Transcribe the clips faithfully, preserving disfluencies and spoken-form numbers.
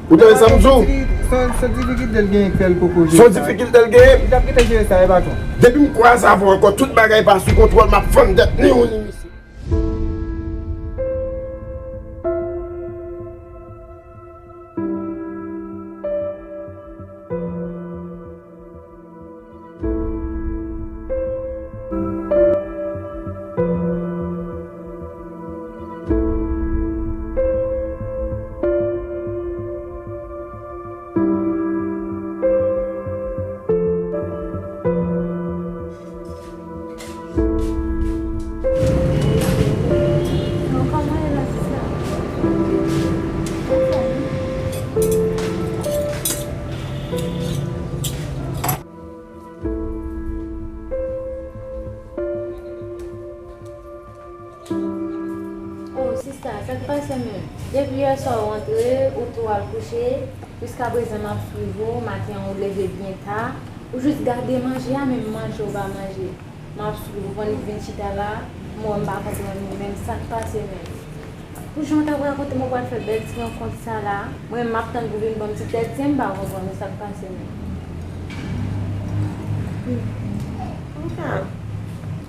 Ou tande sa m di w? Se yon difikilte l genyen k fè l poko jere sa. Se yon difikilte l genyen? Li t ap gentan jere sa, wi, patwon. Depi m kwaze avè w ankò, tout bagay pa sou kontwòl, m ap fann tèt ni ou ni misye. Oh, sista, sa k pase menm? Depi yè swa w rantre, ou tou al kouche, jiskaprezan m ap swiv ou, maten an ou leve byen ta, ou jis gade manje a, menm manje ou pa manje. M ap swiv ou, pandan w vin chita la, m wè m pa konprann ou menm, sa k pase menm? Pou jan w t ap rakonte m ou pral fè bèl ti rankont sa la, mwen menm m ap tann pou w vin ban m ti tèt, se m pa konprann ou sa k pase menm. Anfen,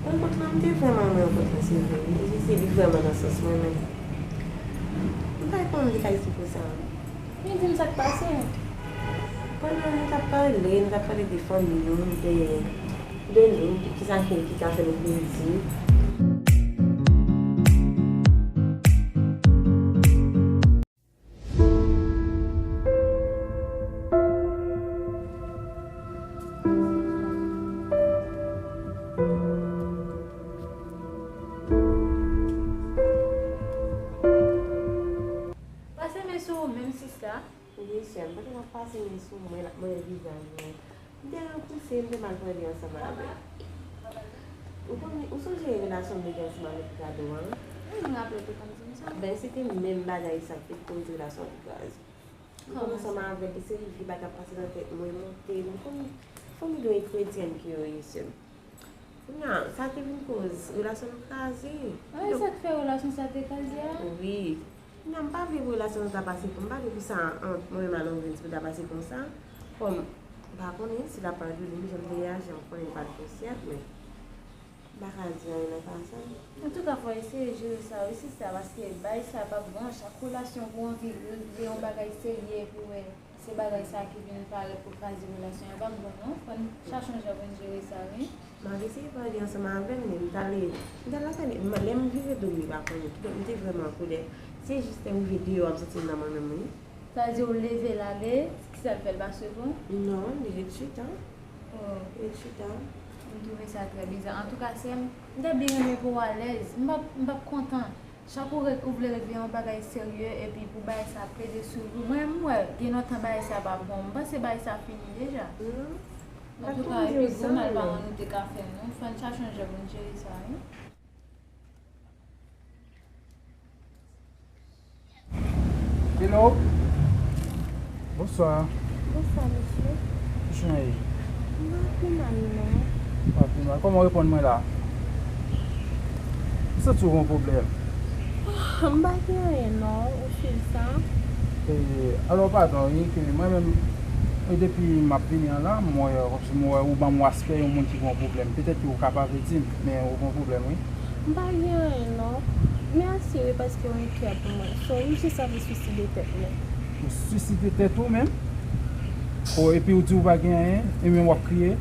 rankont lan, m te vrèman renmen rankont lan, se vre, wi. Li, se li vrèman nan sans mwen, men m pa t konnen li t ka isi konsa. Men di m sa k pase. Pandan nou t ap pale, nou t ap pale de fanmi nou, de, de nou, de kisa ki, ki ka fè nou plezi. Pase men sou ou menm, sista. Wi, sè m, pandan l ap pase men sou mwen, l ap manyen vizaj mwen. M te repouse, m te mal pale ansanm avè l. Ou konnen, ou sonje relasyon m te gen ansanm avèk Ricardo an? Wi, m raple w te konn di m sa. Ben, se te menm bagay sa ki te koz relasyon an te kraze. M konn ansanm avè l, se rive bagay ap pase nan tèt mwen, monte, m konn fanmi dwe kretyèn ke yo ye, sè m. Kounye a, sa te vin koz relasyon nou kraze. Ah, e sa k fè relasyon sa te kraze a? Wi. Kounye a, m pa vle pou relasyon nou ta pase pou, m pa vle pou sa ant mwen menm a Lonvens pou ta pase konsa. Kòm, m pa konnen si l ap pale de li, jan m te reyaji a, m konnen li pa t konsyant, men m pa ka di anyen nan ka sa. Antouka, fò w eseye jere sa wi, sista, paske bagay sa p ap bon. Chak relasyon pou anvi regle yon bagay serye, epi w wè se bagay sa ki vin parèt pou kraze relasyon an, e p ap bon non. Fò n chache yon jan pou n jere sa, wi. M ap eseye pale ansanm avè l, men m t ale, m t al lakay li. M, lè m vire do m, li pa konnen. Kidonk, m te vrèman an kolè. Se jis lè m rive deyò, m santi l nan mwen menm, wi. Sa vle di ou leve l ale, kisa l fè, l pa swiv ou? Non, li ret chita. Oh. Li ret chita. M twouve sa trè biza. Antouka, sè m, m ta byen renmen pou w alèz. M p ap, m p ap kontan. Chak ou re-, ou vle regle yon bagay serye, epi pou bagay sa plede swiv ou. Mwen, m wè, gen lontan bagay sa pa bon. M panse bagay sa fini deja. Non. Antouka, epi gwo mal paran nou te ka fè nou. Fò n chache yon jan pou n jere sa, wi. Hello. Bonswa. Bonswa, mesye. Ki jan w ye? M pa pi mal, non. Ou pa pi mal. Kòman w reponn mwen la? M santi w gen yon pwoblèm. M pa gen anyen, non. Ou swiv sa? E, alò, padon, wi, ke mwen menm, e depi m ap vini an la, m wè, kòmsi m wè ou ban m yon aspè yon moun ki gen yon pwoblèm. Petèt ke ou ka pa vle di m, men ou gen yon pwoblèm, wi. M pa gen anyen non. Men asire paske w enkyè pou mwen. So, m jis anvi swiside tèt mwen. Ou swiside tèt ou menm? O, epi ou di ou pa gen anyen, e menm w ap kriye?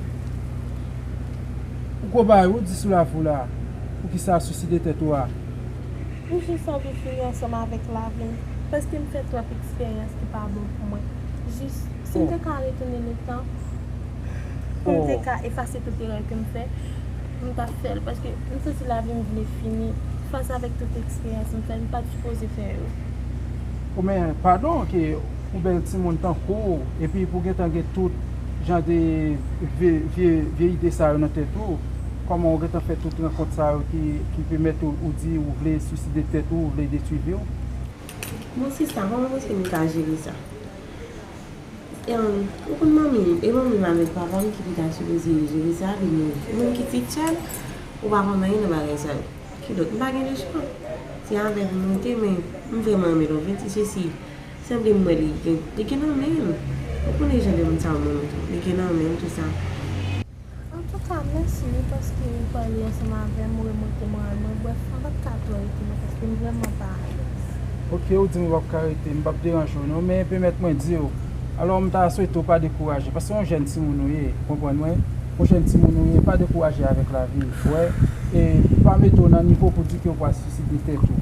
Ou gwo bagay, ou di sou lavi w la. Poukisa swiside tèt ou a? M jis anvi fini ansanm avèk lavi m. Paske m fè twòp eksperyans ki pa bon pou mwen. Jis, si m te ka retounen letan, pou m te ka efase tout erè ke m fè, m t ap fè l, paske m santi lavi m vle fini. Fas avèk tout eksperyans m fè, m pa t sipoze fè yo. O, men, padon, ke yon bèl timoun tankou w, epi pou gentan gen tout jan de vye, vye, vye ide sa yo nan tèt ou, kòman w gentan fè tout rankont sa yo ki, ki pèmèt ou, ou di ou vle swiside tèt ou, ou vle detwi vi w? Bon, sista, kòman w panse m ka jere sa? Em, ou konn manmi m, e manmi m avèk papa m ki te ta sipoze jere sa, vin moun ki ti tchèl, ou pa konn anyen nan bagay sa yo. Kidonk, m pa gen lechwa. Se avè l m monte, men m vrèman renmen Lonvens, se si, Sanble m wè li gen, li gen nan men l. Ou konnen jan de moun sa yo menm tou. Li gen nan men l tou sa. Antouka, mèsi wi paske ou pale ansanm avè m, ou remonte moral mwen. Brèf, mwen pa t ka twò rete non paske m vrèman pa alèz. Ok, ou di m ou p ap ka rete, m p ap deranje w non, men pèmèt mwen di w. Alò, m ta swete w pa dekouraje, paske se yon jèn timoun ou ye, konprann mwen? Yon jèn timoun ou ye, pa dekouraje avèk lavi, w wè? E pa mete w nan nivo pou di ke w pral siside tèt ou.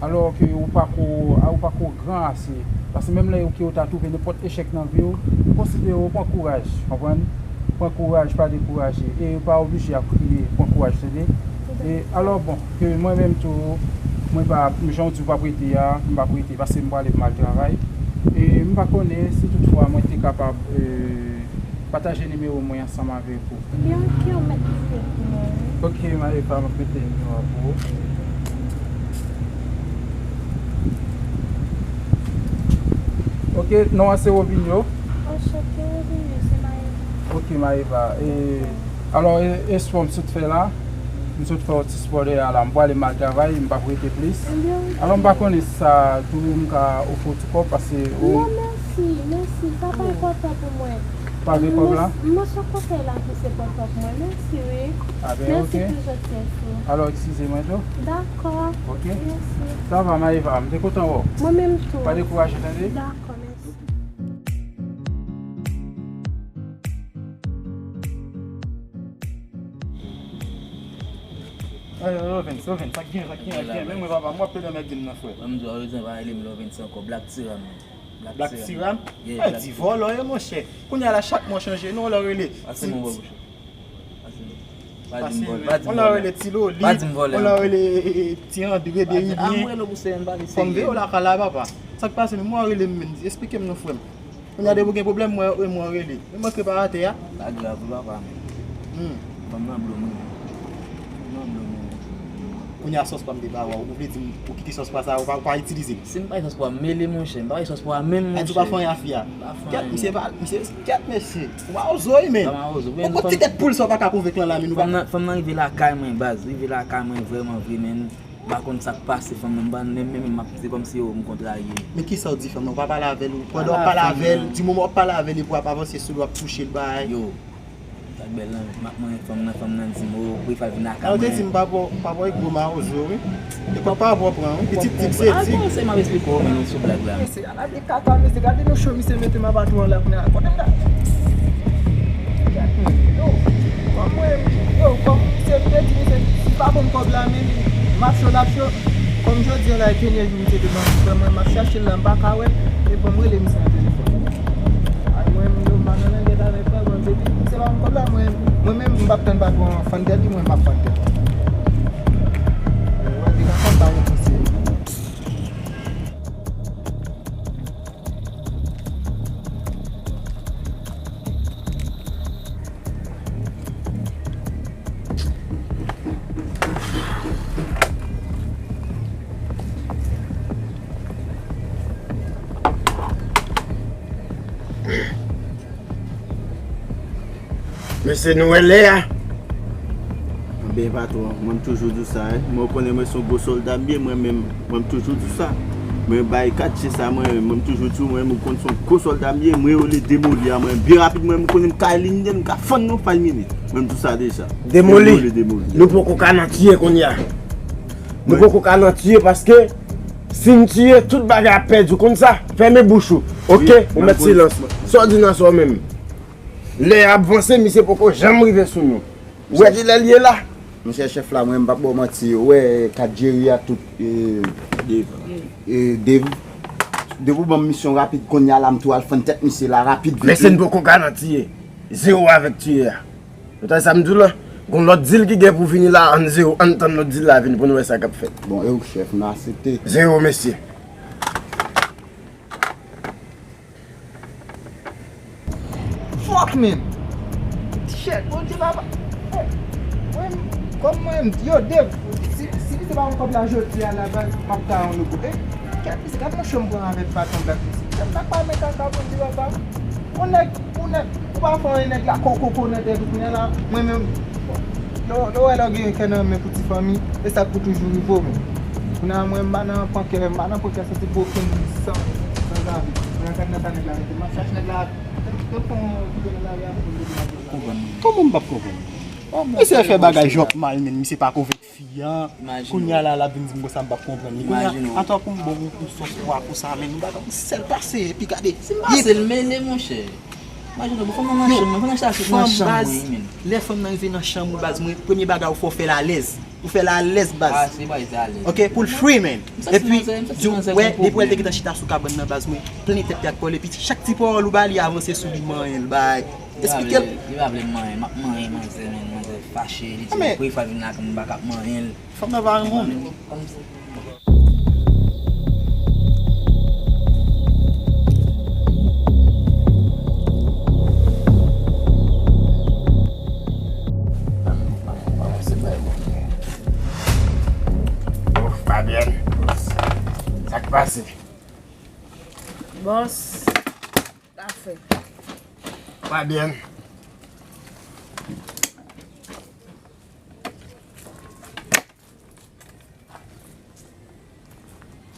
Alò ke ou pako, ou pako gran ase. Paske menm lè ke ou ta twouve nenpòt echèk nan vi w, konsidere w pran kouraj, konprann? Pran kouraj, pa dekouraje. E pa oblije ap kriye, pran kouraj, tande? E alò, bon, ke mwen menm tou, mwen pa, jan w di w p ap rete a, m p ap rete, paske m prale pou m al travay. E m pa konnen si toutfwa mwen te kapab, e, pataje nimewo mwen ansanm avèk ou. Ebyen, ok, ou mèt kite pou mwen, wi. Ok, Maëva, m ap mete nimewo a pou ou. Ok, non an se Robinho. Anchante, Robinho, se Maëva. Ok, Maëva. E, alò, e, e spò m sot fè la? M sot fè yon ti spò dèyè la. M prale m al travay, m p ap rete plis. Ebyen, ok. Alò, m pa konnen si sa tou m ka ofri w ti kòb, paske ou... Non, mèsi, mèsi. Sa pa enpòtan pou mwen. Pa vle kòb la? M, mwen sou kote la ki se enpòtan pou mwen. Mèsi, wi. A ben, ok. Mèsi pou jantyès ou. Alò, eskize mwen tou. Dakò. Ok. Mèsi. Sa va, Maëva? M te kontan wè w. Mwen menm tou. Pa dekouraje, tande? Dakò, mèsi. Ay, Lovens, Lovens, sa k gen, sa k gen, sa k gen, men mwen papa, m w ap pede anmède m nan, frè. Mwen m di w, Lovens, pa rele m Lovens ankò, Black Siram. Black Siram? Yeah, Black Siram. Ay, di vòlò, e, monchè. Kounye a la, chak mwa chanje non, lè w rele. Pase m, bouch ou. Pase m. Pa di m vòlò, pa di m vòlò. Lè w rele Ti Loli, pa di m vòlò. Lè w rele, e, e, e, Ti Andre, Deribyen. Fò m veye w lakay la, papa. Sa k pase, menm mwen rele m menm, esplike m non, frè m. Kounye a depi w gen pwoblèm, mwen, mwen rele. Men mwen krepe atè a. Pa grav wi, papa, men. Hmm. Fanm nan blo m wi. Fanm nan blo m wi. Kounye a sòs pa m te ba w a, ou vle di m ou kite sòs pa sa, ou pa, ou pa itilize l? Si m pa gen sòs pwa, m mele, monchè. M pa gen sòs pwa menm, monchè. A di w pa fè anyen a fi a? M pa fè anyen. Kèt, misye pa, misye, kèt, mesye. Ou mawozo, wi, men. M pa mawozo, men. Ou konn ti tèt poul sa w pa ka konvenk lan la, men nou pa. Fanm nan, fanm nan rive lakay mwen, baz. Rive lakay mwen vrèman vre, men. M pa konn sa k pase fanm nan, m pa menm, menm, m ap, se kòmsi yo m kontraye. Men kisa w di fanm nan? Ou pa pale avè l, ou pandan w ap pale avè l, di moman w ap pale avè l epi w ap avanse sou li, w ap touche l, bagay. Yo, sa k bèl lan, m ap manyen fanm nan, fanm nan di m, o, wi, fè l vin lakay mwen. Ou te di m pa bò, pa bò, gwo mawozo, wi. E pa pa bò pran, wi. Pitit dik se dik. A, se m ap esplike w, men, sou blag la. Gade kaka, mesye, gade nou cho misye mete m apa tou an la kounye a. Kote m ta? Yo, kòm mwen, yo, kòm misye, m te di misye, si pa ban m kòb la, men m ap cho, l ap cho. Kòm jodi a la, e kenye jou misye te ban m, frè mwen, m ap chache l la, m pa ka wè l, e bon, m rele misye nan telefòn. Ay, mwen, m, yo, m pa nan langèt avèk frè mwen, depi misye pa ban m kòb la, mwen, mwen menm, m p ap tann patwon an fann tèt li, mwen, m ap fann tèt li. Mwen, depi sa, m pa reponn se Mesye, nou wè lè a? Anben, patwon, mwen m toujou di w sa, wi. Mwen, ou konnen mwen se yon gwo sòlda m ye, mwen menm, mwen m toujou di w sa. Mwen bay kat je sa, mwen, mwen m toujou di w, mwen, ou konn se yon gwo sòlda m ye, mwen, yo rele Demoli a, mwen, byen rapid, mwen, ou konnen m ka elimine l, m ka fann nan yon fay minit. Mwen, m di w sa deja. Demoli, Demoli, Demoli. Nou poko ka nan tiye kounye a. Nou poko ka nan tiye paske si n tiye, tout bagay ap pèdi, ou konn sa? Fèmen bouch ou, ok? Wi, ou mèt silans. Sa w di nan sa w menm? Lè ap vanse, misye poko janm rive sou nou. Ou wè ki lè l ye la? Monchè chèf la, mwen, m p ap ba w manti, ou wè, kat Jerry a tout, e, Dave. E, Dave. Depi w ban m misyon rapid, kounye a la, m tou al fann tèt misye la, rapid, vit. Men se n poko ka nan tiye. Zewo avèk tiye a. Ou tande sa m di w la? Gon lòt dil ki gen pou vini la, ann zewo, ann tann lòt dil la vini pou n wè sa k ap fèt. Bon, e ou chèf, nou aksepte. Zewo, mesye. Fuck, man! Shit, Bondye papa! Hey, mwen, kòm mwen, yo, Dave, si, si misye pa yon kòb la jodi a la, baz, m ap ta yon lòt kote. Kèt, misye, gade yon cho m pran avèk baton blak misye. Kèt, sa pa men kaka, Bondye papa! Yon nèg, yon nèg, ou pa fè yon nèg la koko, koko nan tèt ou kounye a la, mwen menm, lè, lè w wè lè w gen kè nan men pou ti fanmi, e sa k pou toujou rive w, men. Kounye a, mwen, m pa nan pran kè, m pa nan pran kè, se ti boken san, san Nan kad nan sa nèg la mete, m ap chache nèg la. Te fè yon videyo nan lari a pou m mete nan. Kòman m p ap konprann? Misye fè bagay jòk mal, men misye pa konvenk fi an. Kounye a la, l ap vin di m konsa, m p ap konprann li. Kounye a, atò pou m bon yon sòs pwa konsa, men nou bagay sèl pase, epi gade. Si m pase l mele, monchè. Imajine w, fò m nan chanm mwen, fò m nan chache nan chanm mwen, men. Lè fanm nan rive nan chanm ou, baz, mwen, premye bagay ou fè, w fè l alèz. Ou fè l alèz, baz. Ah, se bagay sa alèz. Ok, pou l free, man. Epi, di w, wè, depi wè l te gentan chita sou kabann nan, baz, mwen, plen tèt li ak pawòl, epi chak ti pawòl ou ba li, avanse sou li, manyen l, bay. Esplike l. Li pa vle manyen, m ap manyen manzè, men manzè fache, li di m prefwa vin lakay m, m pa ka ap manyen l. Fanm nan pa renmen w, men. Oh, Fabienne. Sa k pase? Bòs, kafe. Fabienne.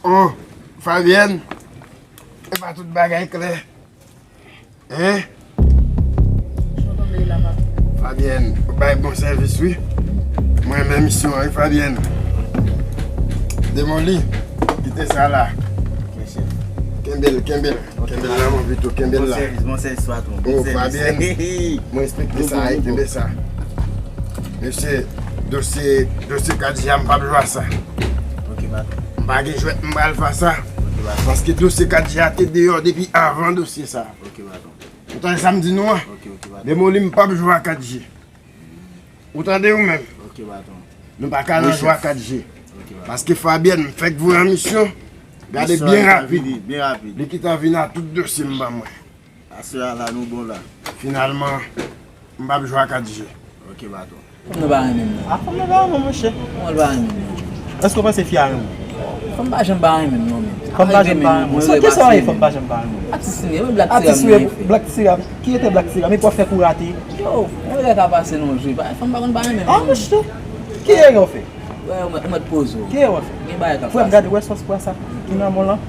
Oh, Fabienne, e pa tout bagay klè. Hein? Fabienne, ou bay bon sèvis, wi. Mwen renmen misyon an, wi, Fabienne. Demoli, kite sa la. Kenbe l, kenbe l. Kenbe l nan men w pito, kenbe l la. Bon sèvis, bon sèvis, patwon. Oh, Fabienne, mwen respekte sa, wi, kenbe sa. Mesye, dosye, dosye Kadji a, m p ap jwe a sa. Ok, patwon. M pa gen jwèt m pral fè a sa. Ok, patwon. Paske dosye Kadji a te deyò depi avan dosye sa. Ok, patwon. Ou tande sa m di nou an? Ok, ok, patwon. Demoli, m p ap jwe a Kadji. Ou tande ou menm? Ok, patwon. Nou pa ka nan jwe a Kadji. Ok, patwon. Paske Fabienne, m fèk voye an misyon. Gade byen rapid. Byen rapid. Li gentan vin a tout dosye m ban mwen. Aswè a la, nou bon la. Finalman, m p ap jwe a Kadji. Ok, patwon. Fanm nan pa renmen m non. A, fanm nan pa renmen w, monchè. Kòman l pa renmen m non? Èske w panse fi a renmen w? Fanm pa janm pa renmen m non, men. Fanm pa janm pa renmen w. Sa ki sa w ye, fanm pa janm pa renmen w? Atis li ye, men Black Tira m nan. Black Tira. Ki rete Black Tira? Men pou w fè kou rate. Yo, yon erè ka pase nan yon jou. Fanm pa konn pa renmen m non. A, monchè. Ki erè w fè? Wè, ou mèt, ou mèt poze w. Ki erè w fè? Gen bagay k ap pase. Frè m, gade, wè sòs pwa sa ki nan men w lan?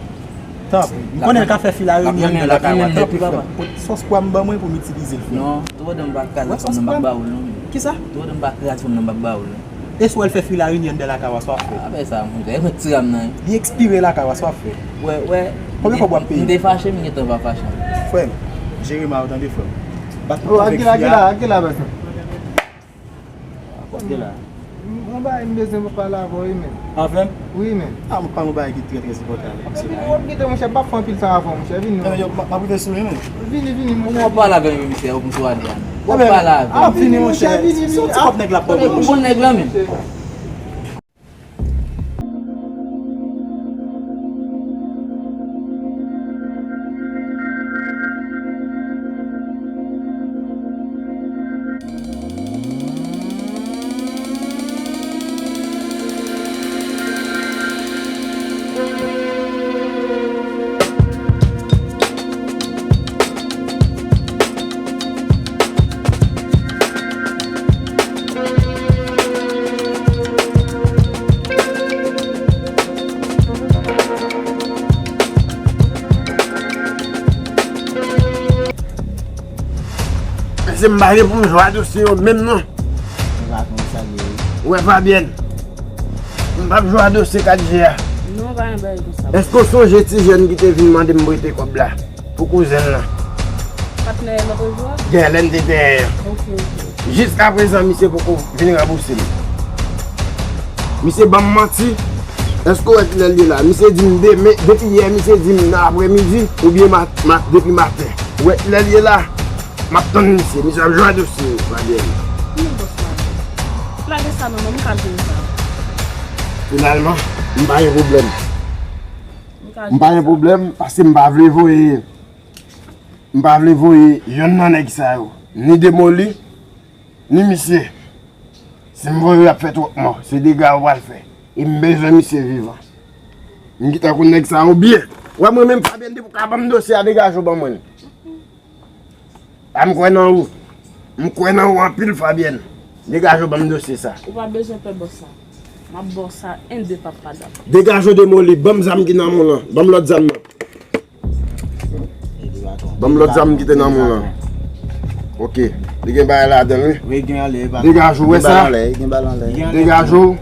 Tanpri. M konnen l ka fè fil arenyen anndan lakay ou a. Tanpri, frè m. Pot sòs pwa m ban mwen pou m itilize l, frè m. Non, twò dan m pa kraze fanm nan, m p ap ba ou l non. Kisa? Twò dan m pa kraze fanm nan, m p ap ba ou l non. E si w wè l fè fil arenyen anndan lakay ou a, sa w ap fè? A, fè sa, monchè. E mwen ti ram nan. Li ekspire lakay ou a, sa w ap fè? Wè, wè. Konbyen kòb w ap peye? M te fache, m gentan pa fache. Frè m, jere mal ou tande, frè m. Bat pou konvenk fi a. Oh, ak kèl a, ak kèl a, bèf? Kote la? Yon bagay m bezwen pou pale avè w wi, men. Avè m? Wi, men. A, m ap pale yon bagay ki trè, trè enpòtan avè w, mesye. Epi, w ap kite, monchè, m p ap fè anpil tan avè w, monchè. Vini non. Ebyen, yo, m ap, m ap rive sou li, men. Vini, vini, monchè. Kòman w ap pale avè m, mesye, ou konn sou ale a? W ap pale avè m. Ap vini, monchè, vini. Se yon ti kòb nèg la ap ban mwen, monchè. Ou bon nèg lan, men. Mesye, m pa gen pou m jwe a dosye yo menm non. Ou wè Fabienne, m p ap jwe a dosye Kadji a. Non, pa gen bagay konsa. Èske w sonje ti jèn ki te vin mande m prete kòb la? Pou kouzen l lan. Patnè lòt jou a? Gen lè n te dèyè. Ok, ok. Jiskaprezan, misye poko vin ranbouse m. Misye ban m manti. Èske w wè kilè l ye la? Misye di m demen, depi yè, misye di m nan aprèmidi, oubyen mat, mat, depi maten. Ou wè kilè l ye la? M ap tann misye. Misye ap jwe a dosye yo, Fabienne. Non, bòs la. Lage sa nan men m, m ka jere sa. Finalman, m pa gen pwoblèm. M ka jere sa. M pa gen pwoblèm, paske m pa vle voye M pa vle voye yonn nan nèg sa yo, ni Demoli, ni misye. Si m voye yo, y ap fè twòp mò. Se dega yo pral fè. E m bezwen misye vivan. M gentan konn nèg sa yo byen. Wè mwen menm, Fabienne, depi w ka ban m dosye a, degaje w ban mwen l. A, m kwè nan ou. M kwè nan ou anpil, Fabienne. Degaje w ban m dosye sa. Ou pa bezwen pè bòs la. M ap ba w sa en de pap padap. Degaje w, Demoli. Ban m zam ki nan men w lan. Ban m lòt zam nan. Ban m lòt zam ki te nan men w lan. Ok. Li gen bagay ladan l, wi. Wi, gen anlè, pa. Degaje w, wè sa? Gen bal anlè, gen bal anlè. Degaje w.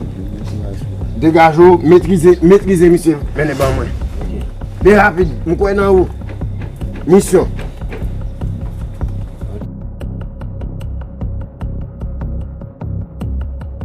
Degaje w. Metrize, metrize misye. Mennen ban mwen. Byen rapid. M kwè nan ou. Misyon.